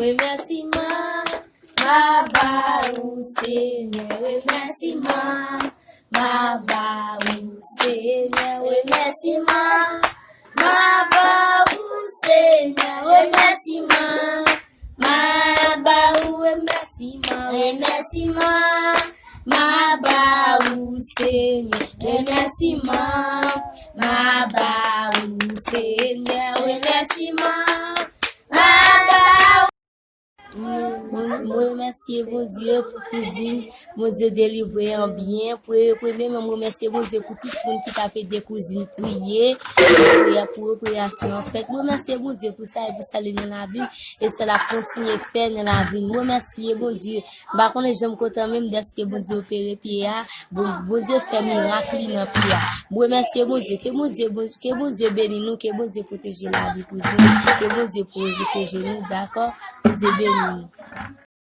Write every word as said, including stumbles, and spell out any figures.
Remèsiman, m a ba ou, Senyè, remèsiman. M a ba ou, Senyè, remèsiman. M a ba ou, Senyè, remèsiman. M a ba ou, remèsiman, remèsiman. M a ba ou, Senyè, remèsiman. M a ba ou, Senyè, remèsiman. M a ba ou. Mwen, mwen remèsye Bondye pou kouzin Bondye delivre an byen. Premye, premye, men mwen remèsye Bondye pou tout moun ki t ap ede kouzin priye, pou priyè, pou repriyasyon an fèt. Mwen remèsye Bondye pou sa, e pou sa li nan lavi m, e sa l ap kontinye fè nan lavi m. Mwen remèsye Bondye. M pa konnen jan m kontan menm dèske Bondye opere pye a. Bon, Bondye fè mirak li nan pye a. Mwen remèsye Bondye. Ke Bondye, Bon- ke Bondye beni nou, ke Bondye pwoteje lavi kouzin, ke Bondye pwoteje nou, dakò? Bondye beni nou.